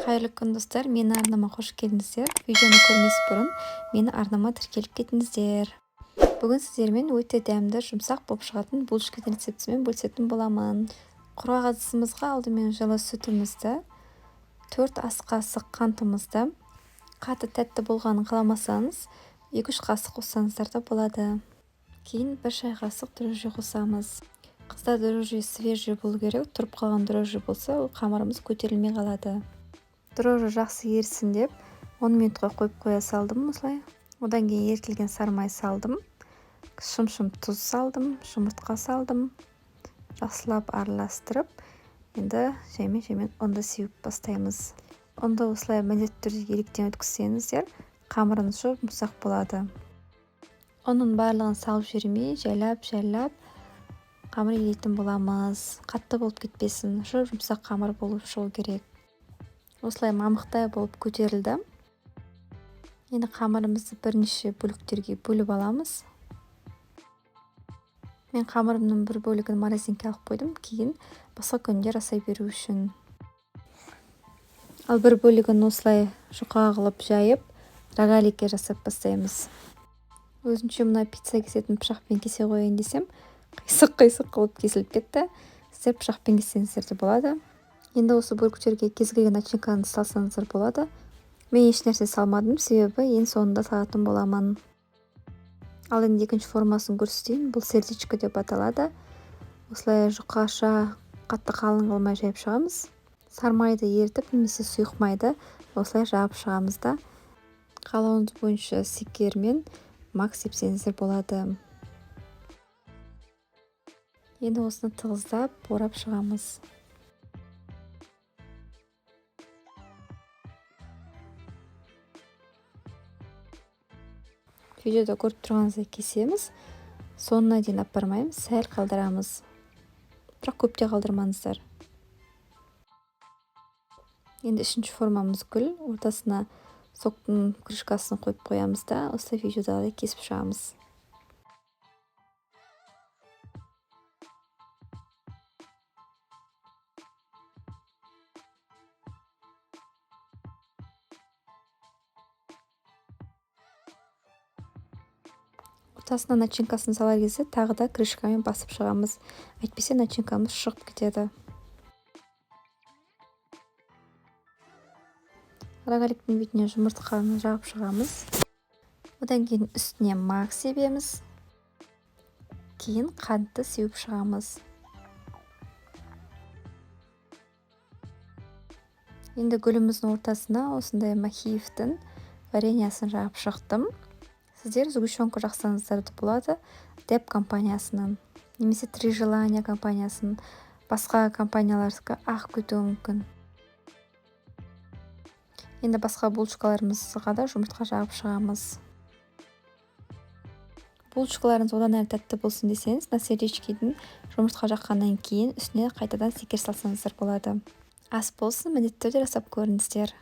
Қайырлы күн, достар! Менің арнама қош келдіңіздер. Видеоны көрмес бұрын мені арнама тіркеліп кетіңіздер. Бүгін сіздермен өте дәмді, жұмсақ болып шығатын булочканың рецептімен бөлісетін боламын. Құрғақ ыдысымызға алдымен жылы сүтімізді, 4 ас қасық қантымызды, қатты тәтті болғанын қаламасаңыз, 2-3 қасық қоссаңыздар да болады. Кейін 1 шай қасық дрожжи қосамыз. Қыздар, дрожжи свежий болу керек, тұрып қалған дрожжи болса, ол қамырымыз көтерілмей қалады. Дрожжи жақсы ерісін деп 10 минутқа қойып қоя салдым осылай. Одан кейін ерітілген сары май салдым, шым-шым тұз салдым, жұмыртқа салдым. Жақсылап араластырып, енді жаймен-жаймен ұнды сеуіп бастаймыз. Ұнды осылай міндетті түрде електен өткізсеңіздер, қамырыңыз жұмсақ болады. Ұнның барлығын салып жібермей, жайлап-жайлап қамыр илейтін боламыз. Қатты болып кетпесін, жұмсақ қамыр болып шығу керек. Осылай мамықтай болып көтерілді. Енді қамырымызды бірнеше бөліктерге бөліп аламыз. Мен қамырымның бір бөлігін морозилкаға алып қойдым, кейін басқа күнде жасай беру үшін. Ал бір бөлігін осылай жұқа қылып жайып, рогаликке жасап бастаймыз. Өзінше мына пицца кесетін пышақпен кесе қояйын десем, қисық-қисық қылып кесіліп кетті. Сіздер пышақпен кессеңіздер де болады. Енді осы бөліктерге кез келген начинканы салсаңыздар болады. Мен еш нәрсе салмадым, себебі ең соңында салатын боламын. Ал енді екінші формасын көрсетейін. Бұл сердечко деп аталады. Осылай жұқаша, қатты қалың қылмай жайып шығамыз. Сармайды ерітіп немесе сұйық майды осылай жағып шығамыз да, қалауыңыз бойынша секер мен мак сепсеңіздер болады. Енді осыны тығыздап орап шығамыз. Видеода көріп тұрғаныңыздай кесеміз. Соңына дейін апармаймыз, сәл қалдырамыз. Бірақ көп те қалдырмаңыздар. Енді үшінші формамыз гүл. Ортасына соктың крышкасын қойып қоямыз да, осылай видеодағыдай кесіп шығамыз. Ортасына начинкасын салар кезде тағы да крышкамен басып шығамыз. Әйтпесе начинкамыз шығып кетеді. Рогаликтің бетіне жұмыртқаны жағып шығамыз. Одан кейін үстіне мак себеміз. Кейін қантты сеуіп шығамыз. Енді гүліміздің ортасына осындай махиевтің вареньясын жағып шықтым. Сіздер сгущенка жақсаңыздар да болады, Деп компаниясының немесе Три желания компаниясының, басқа компаниялардікі ағып кетуі мүмкін. Енді басқа булочкаларымызға да жұмыртқа жағып шығамыз. Булочкаларыңыз одан әрі тәтті болсын десеңіз, мына сердечкидің жұмыртқа жаққаннан кейін үстіне қайтадан секер салсаңыздар болады. Ас болсын, міндетті түрде жасап көріңіздер.